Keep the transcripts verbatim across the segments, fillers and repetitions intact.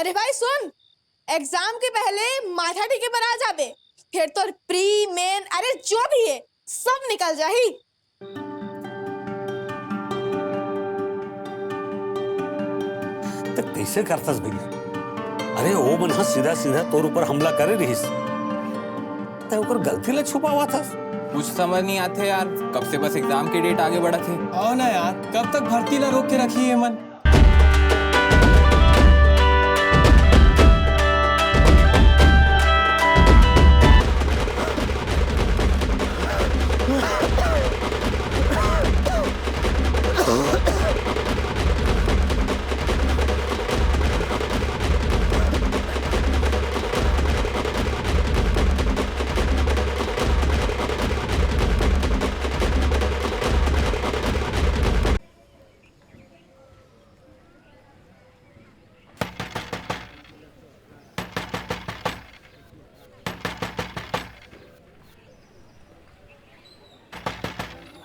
अरे भाई सुन, एग्जाम के पहले माथा टेके बर आ जाबे, फिर तोर प्री मेन, अरे जो भी है, सब निकल जाही। त कइसे करथस भइया? अरे, ओ मन ह सीधा-सीधा तोर ऊपर हमला करे रिहिस। तैं ओकर गलती ल छुपावत हस। कुछ समझ नहीं आथे यार, कब से बस एग्जाम के डेट आगे बढ़त हे। आओ ना यार, कब तक भर्ती ला रोक के रखही ये मन?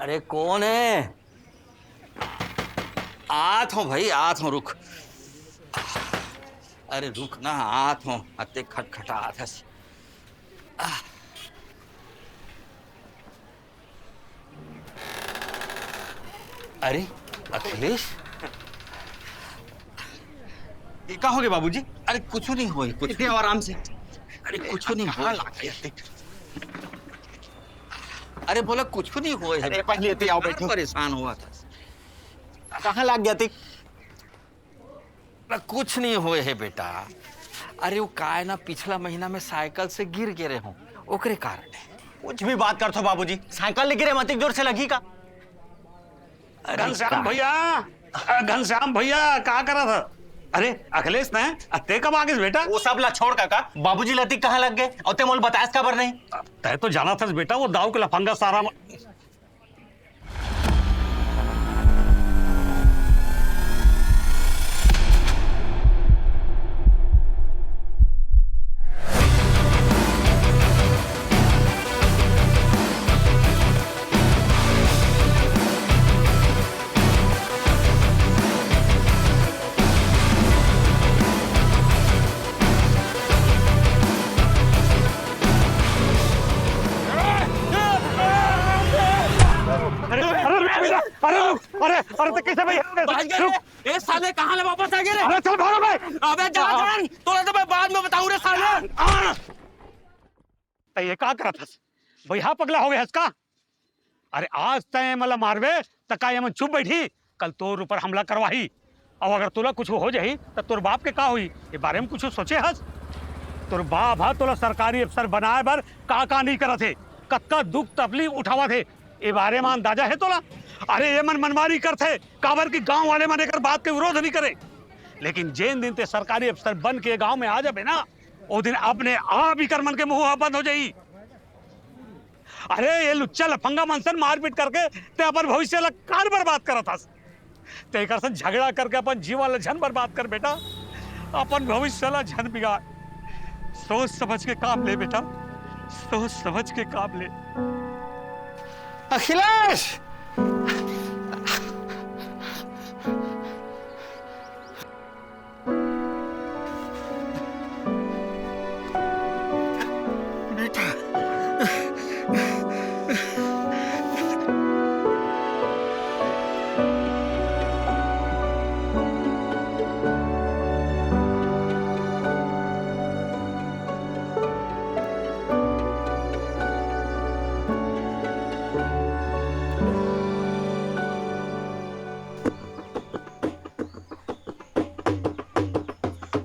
अरे कौन है? आत हूँ भाई, आत हूँ, रुक। अरे रुक ना, आत हूँ, अते खटखटात हस। अरे अखिलेश, ये का होगे बाबूजी? अरे कुछ नहीं होए, कुछ नहीं। आराम से। अरे कुछ नहीं होए। अरे बोला कुछ नहीं होए। अरे पहले तो आओ, बैठो। परेशान हुआ था। कहाँ लग गया थी? ना, कुछ नहीं होए हे बेटा। अरे वो काय ना, पिछला महीना में साइकिल से गिर गे रहे हूँ, ओकरे कारण है। कुछ भी बात करथो बाबूजी, साइकिल ले गिरे, मतिक जोर से लगी का? अरे घनश्याम का- भैया, अ, घनश्याम भैया, का करत ह? अरे अखिलेश, तैं अते कब आ गिस बेटा? वो सब ला छोड़ काका, बाबूजी लती कहाँ लग गए? और ते मोल बतायस काबर नहीं? तैं तो जानत हस बेटा, वो दाऊ के लफंगा सारा म- अरे, अरे, अरे, अरे, अरे, अरे, तो कैसे भाई? भाग गए रुक। रे। ए साले, कहाँ ले वापस आ गए रे? अरे, चल भागो बे। अबे जा, जा। तोला तो मैं बाद में बताऊँ रे साले। हाँ। त ये का करत हस? बइहा पगला हो गए हस का? अरे आज तैं एमन ला मारबे त का एमन चुप बैठी? कल तोर ऊपर हमला करवाही। अउ अगर तोला कुछ हो जाही त तोर बाप के का होही? ये बारे में कुछ सोचे हस? तोर बाप ह तोला सरकारी अफसर बनाए बर का का नहीं करत हे, कतका दुख तकलीफ उठावत हे, ये बारे में अंदाजा हे तोला? अरे ये मन मनमानी करथे, काबर कि गांव वाले मन एकर बात के विरोध नहीं करे। लेकिन जेन दिन ते सरकारी अफसर बन के गांव में आ जाबे ना, ओ दिन अपने आप इकर मन के मुंह ह बंद हो जाही। अरे ये लुच्चा लफंगा मन सन मारपीट करके ते अपन भविष्य ला कार बर्बाद करत हस। ते एकर सन झगड़ा करके अपन जीवन ला झन बर्बाद कर बेटा, अपन भविष्य ला झन बिगाड़। सोच समझ के काम ले बेटा, सोच समझ के काम ले। अखिलेश! बेटा।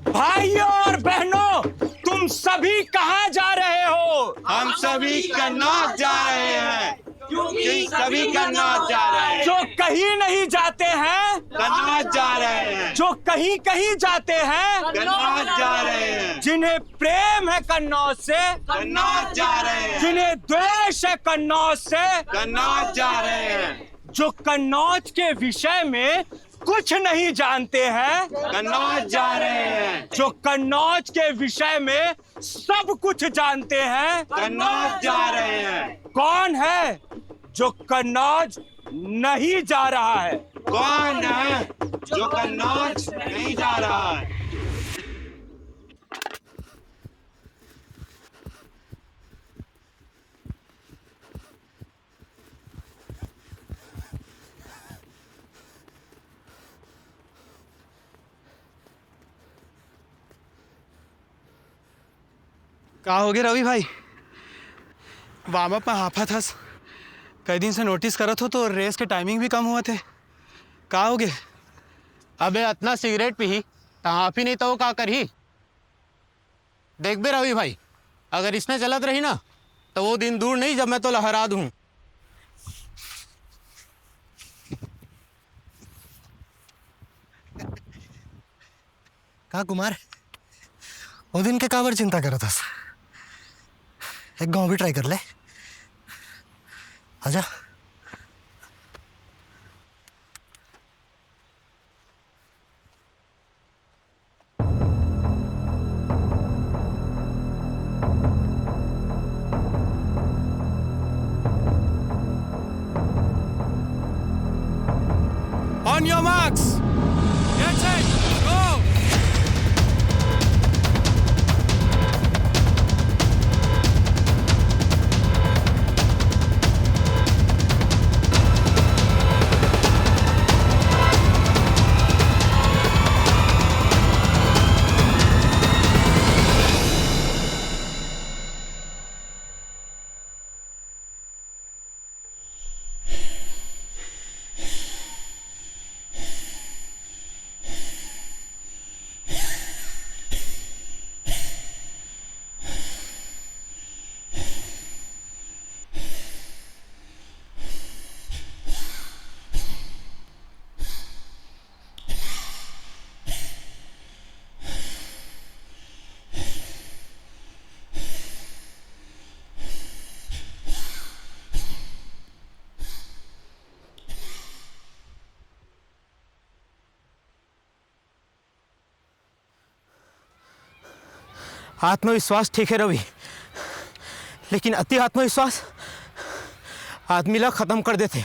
भाइयों और बहनों, तुम सभी कहाँ जा रहे हो? हम सभी कन्नौज जा रहे हैं। क्योंकि सभी कन्नौज जा रहे हैं। जो कहीं नहीं जाते हैं, कन्नौज जा रहे हैं। जो कहीं कहीं जाते हैं, कन्नौज जा रहे हैं। जिन्हें प्रेम है कन्नौज से, कन्नौज जा रहे हैं। जिन्हें द्वेष है कन्नौज से, कन्नौज जा रहे हैं। जो कन्नौज के विषय में कुछ नहीं जानते हैं, कन्नौज जा रहे हैं। जो कन्नौज के विषय में सब कुछ जानते हैं, कन्नौज जा रहे हैं। कौन है जो कन्नौज नहीं जा रहा है? कौन है जो कन्नौज नहीं जा रहा है? का होगे रवि भाई? वार्म अप में हाफत हस। कई दिन से नोटिस करत हों तो रेस के टाइमिंग भी कम होवत हे। का होगे? अबे अतना सिगरेट पीही त हाफही नहीं त वो का करही? देखबे रवि भाई, अगर इसने चलत रही ना त वो दिन दूर नहीं जब मैं तोला हरा दूं। का कुमार, वो दिन के काबर चिंता करत हस? एक घांव भी ट्राई कर ले। आजा। On your marks. Get set. Go. आत्मविश्वास ठीक हे रवि, लेकिन अति आत्मविश्वास आदमी ला खतम कर देथे।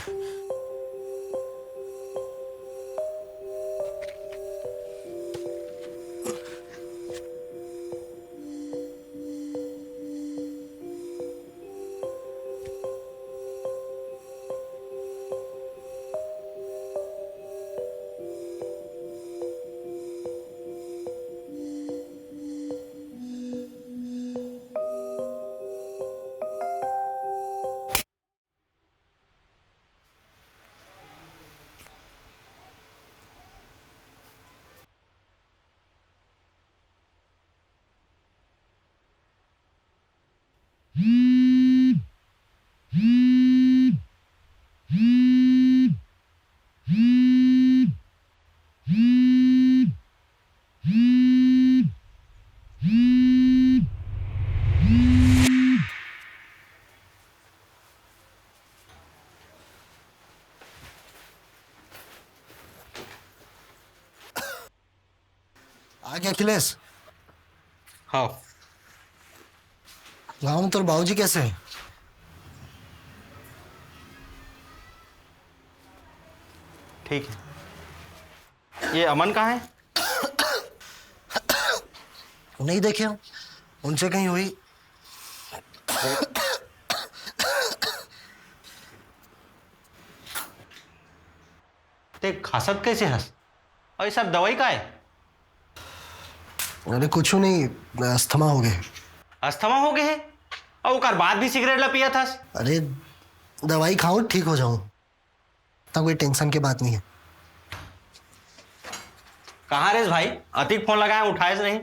आ गया अखिलेश? हाँ। गाँव में तोर बाबूजी कैसे हैं? ठीक है। ये अमन कहाँ है? नहीं देखे हूँ, उनसे कहीं हुई। ते खासत कैसे हस? और ये सब दवाई का है? अरे कुछ नहीं, अस्थमा हो गए। अस्थमा हो गए है? और ओकर बाद भी सिगरेट ला पियत हस? अरे दवाई खाऊं, ठीक हो जाऊं, तो कोई टेंशन की बात नहीं है। कहाँ रेस भाई? अतिक फोन लगाए, उठाएस नहीं।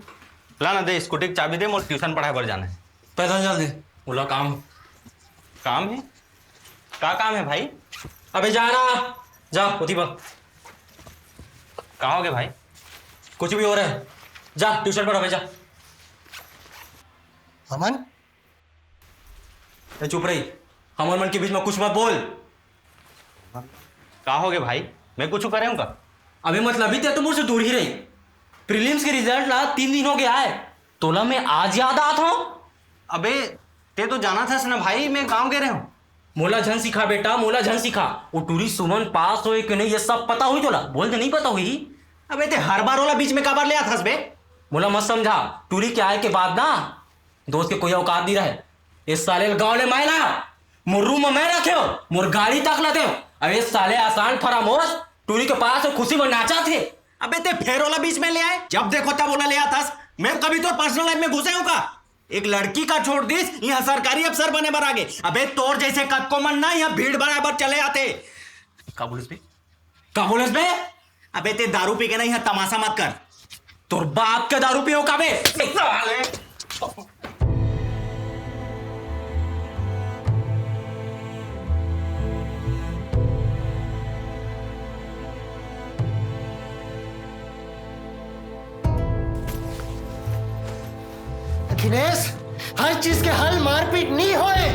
ला ना दे, स्कूटी की चाबी दे, मोर ट्यूशन पढ़ाए बर जाना है। पैदल जा दे, ओला काम। काम है? का काम है भाई? अबे जा ना, जा, ओती बा। का हो गया भाई? कुछ भी हो रहा है, जा ट्यूशन पढ़, अबे जा। अमन, ए, चुप रही, हमर मन के बीच में कुछ मत बोल। का हो गया भाई? मैं कुछ करे हूँ का? अबे मतलब ही ते तो मोर से दूर ही रही। प्रीलिम्स के रिजल्ट ला तीन दिन हो गया है, तोला मैं आज याद आत हूँ। अबे ते तो जाना था ना भाई, मैं गाँव गे रहे हूँ। मोला झन सिखा बेटा, मोला झन सिखा। वो टूरी सुमन पास होए कि नहीं, ये सब पता हुई तोला? बोल दे, नहीं पता हुई। अबे ते हर बार ओला बीच में काबर ले आथस बे? मोला मत समझा, टूरी के आए के बाद ना दोस्त के कोई औकात नहीं रहे। इस साले गांव ले मैं लाया, मोर रूम में मैं रखे हो, मोर गाड़ी तक ला दे हो। अब इस साले आसान फरामोश टूरी के पास हो, खुशी में नाचा थे। अबे ते फेर ओला बीच में ले आए, जब देखो तब ओला ले आथस। मैं कभी तो पर्सनल लाइफ में घुसे हूँ का? एक लड़की का छोड़ दिस, यहाँ सरकारी अफसर बने बर आगे। अबे तोर जैसे कतको मन ना यहाँ भीड़ बढ़ाए बर चले आते। का बोलस बे? का बोलस बे? अबे ते दारू पी के ना यहाँ तमाशा मत कर। तोर बाप के दारू पियो का बे? साले। अखिलेश, हर चीज के हल मारपीट नहीं होए।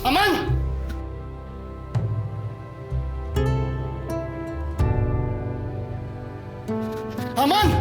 अमन, अमन।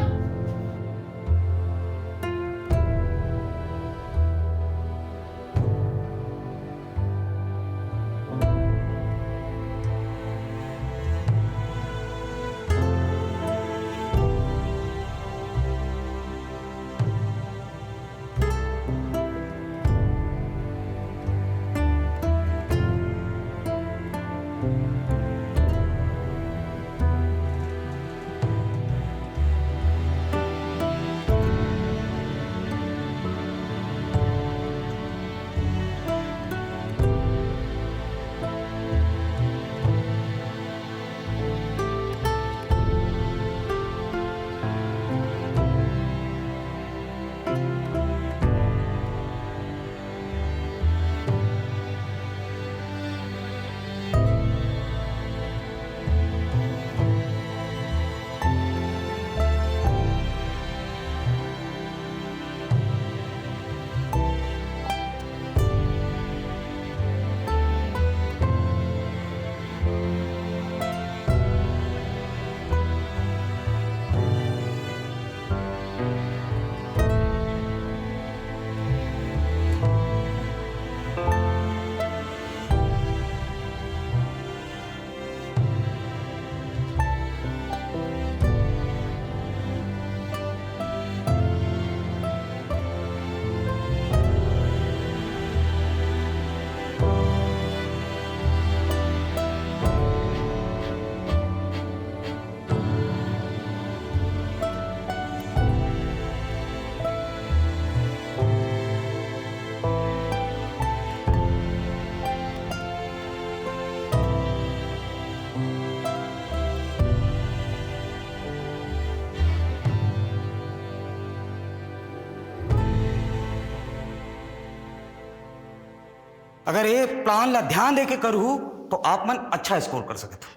अगर ये प्लान ला ध्यान देके करहू तो आप मन अच्छा स्कोर कर सकत हो।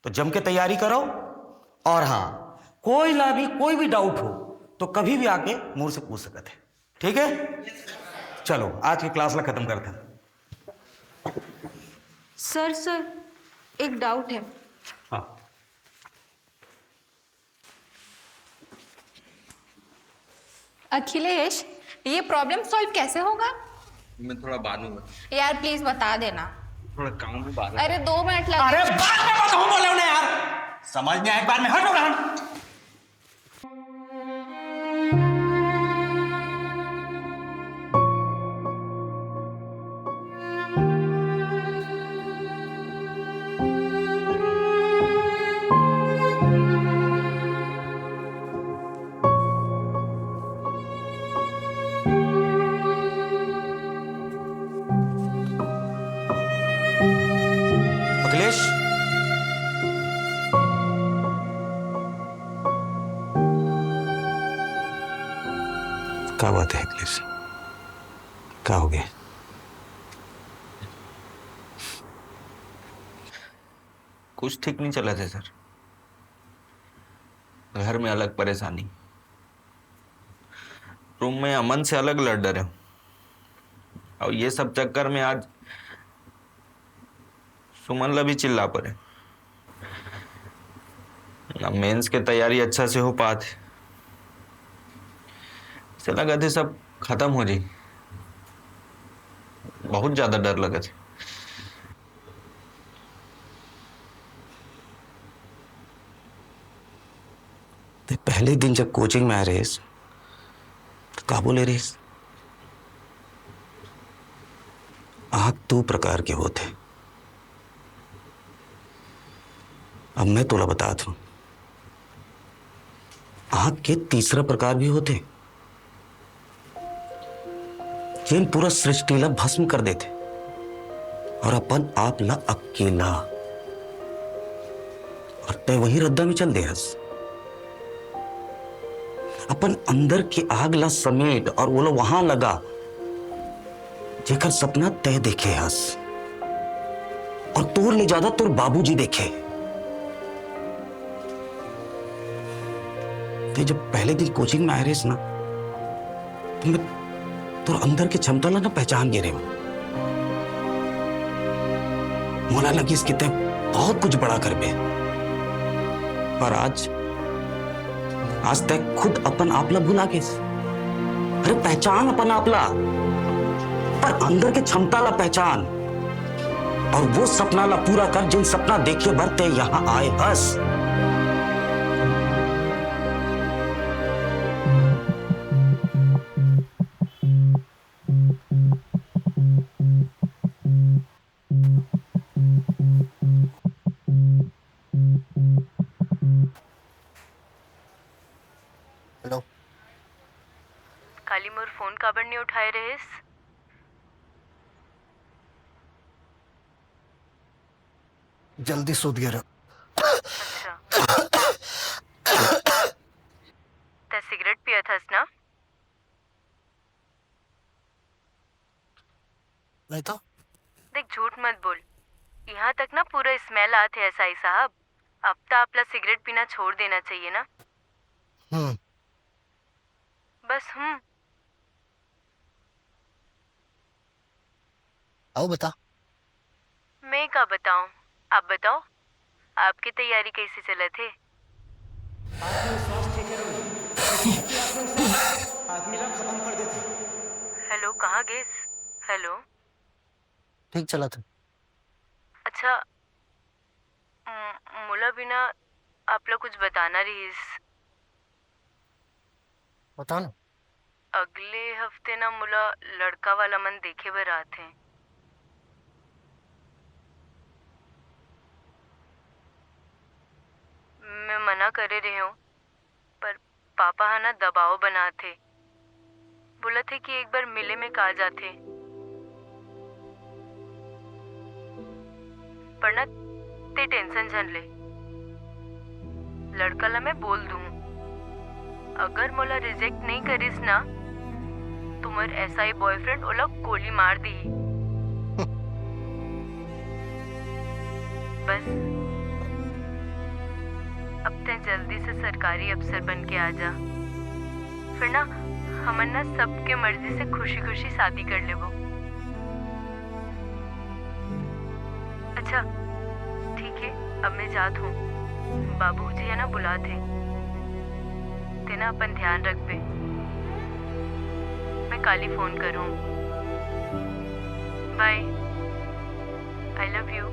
तो जम के तैयारी करो। और हाँ, कोई ला भी कोई भी डाउट हो तो कभी भी आके मोर से पूछ सकत है, ठीक है? चलो, आज के क्लास ला खत्म करते हैं। सर, सर, एक डाउट है। हाँ। अखिलेश, ये प्रॉब्लम सॉल्व कैसे होगा? मैं थोड़ा बाद में बता। यार, प्लीज बता देना। थोड़ा काम में बात है। अरे, दो मिनट लग अरे, बाद में बताऊं बोले उन्हें यार, समझ नहीं आया, एक बार में हटो ना। अखिलेश, का बात है अखिलेश? का हो गया? कुछ ठीक नहीं चलत हे सर। घर में अलग परेशानी, रूम में अमन से अलग लड़ डरे हूँ। और ये सब चक्कर में आज सुमन ला भी चिल्ला परे। ना मेंस के तैयारी अच्छा से हो पात हे। ऐसे लगत हे सब खत्म हो जाही। बहुत ज्यादा डर लगत हे। ते पहले दिन जब कोचिंग में आए रहेस, तो का बोले रहेस? आँख दू प्रकार के होथे। अब मैं तोला बतात हूँ, आँख के तीसरा प्रकार भी होथे। जेन पूरा सृष्टि ला भस्म कर देथे और अपन आप ला अकेला, और तय वही रद्दा में चल दे हस। अपन अंदर के आग ला समेट और वो ला वहां लगा, जेकर सपना तय देखे हस, और तोर ले ज्यादा तोर बाबूजी देखे। ते जब पहले दिन कोचिंग में आए रहिस ना, तो मैं तोर अंदर के क्षमता ला ना पहचान गे रहे हूँ। मोला लगिस कि ते बहुत कुछ बड़ा करबे, पर आज, आज ते खुद अपन आप ला भुला गेस। अरे, पहचान अपन आप ला, पर अंदर के क्षमता ला पहचान, और वो सपना ला पूरा कर, जिन सपना देखे बर ते यहाँ आए हस। हेलो। काली मोर फोन काबर नहीं उठाए रहिस? जल्दी सूत गे रहे। अच्छा। तै सिगरेट पियत हस ना? नहीं तो। देख, झूठ मत बोल। यहाँ तक ना पूरा स्मेल आत है, एसआई साहब। अब तो आपला सिगरेट पीना छोड़ देना चाहिए ना। हम्म। बस, हम्म। आओ बता। मैं का बताऊं, आप बताओ, आपकी तैयारी कैसे चलत है? आत्मविश्वास ठीक है रवि, क्योंकि आत्मविश्वास आदमी ला खत्म कर देथे। हेलो, कहाँ गेस? हेलो। ठीक चलत है। अच्छा, म-, मोला भी ना आप ला कुछ बताना रहिस। बता ना। अगले हफ्ते ना मोला लड़का वाला मन देखे बर आथे। मैं मना करे रहे हूँ, पर पापा हा ना दबाव बनाथे। बोलथे कि एक बार मिले में का जाथे। पर ना, ते टेंशन झन ले, लड़का ला मैं बोल दूँ। अगर मोला रिजेक्ट नहीं करिस ना, तो मोर एसआई बॉयफ्रेंड ओला गोली मार दिही। बस, अब तै जल्दी से सरकारी अफसर बन के आ जा, फिर ना हमन ना सबके मर्जी से खुशी खुशी शादी कर लेबो। अच्छा, ठीक है, अब मैं जात हूँ, बाबूजी है ना बुलात है, तेना अपन ध्यान रखबे। मैं काली फोन करूँ। बाय। I love you.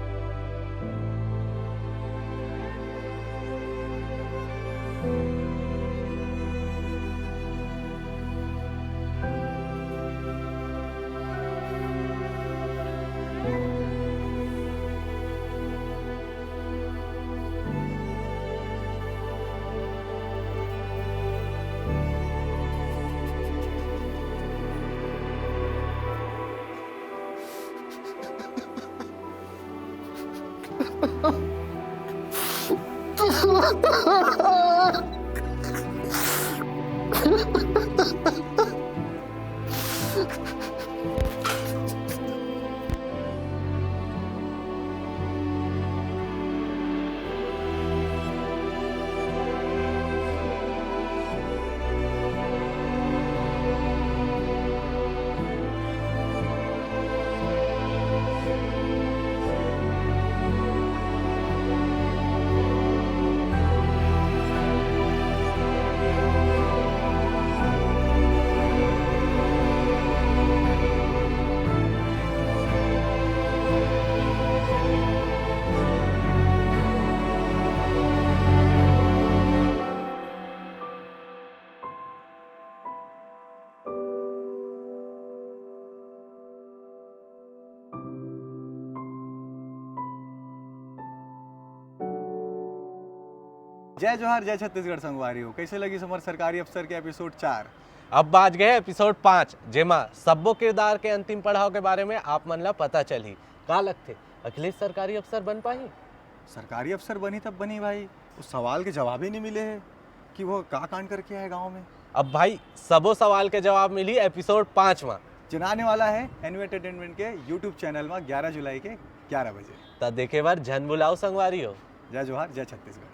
जय जोहार, जय छत्तीसगढ़ संगवारी हो। कैसे लगिस हमर सरकारी अफसर के एपिसोड चार? अब बाच गए एपिसोड पाँच, जेमा सब्बो किरदार के अंतिम पड़ाव के बारे में आप मन ला पता चलही। का लगथे, अखिलेश सरकारी अफसर बन पाही? सरकारी अफसर बनी तब बनी भाई, उस सवाल के जवाब ही नहीं मिले है कि वो का कांड करके आए गांव में। अब भाई, सबो सवाल के जवाब मिली एपिसोड पाँच मा। जेन आने वाला है एनवी एंटरटेनमेंट के यूट्यूब चैनल में ग्यारह जुलाई के ग्यारह बजे। त देखे बर झन भुलाओ संगवारी हो। जय जोहार, जय छत्तीसगढ़।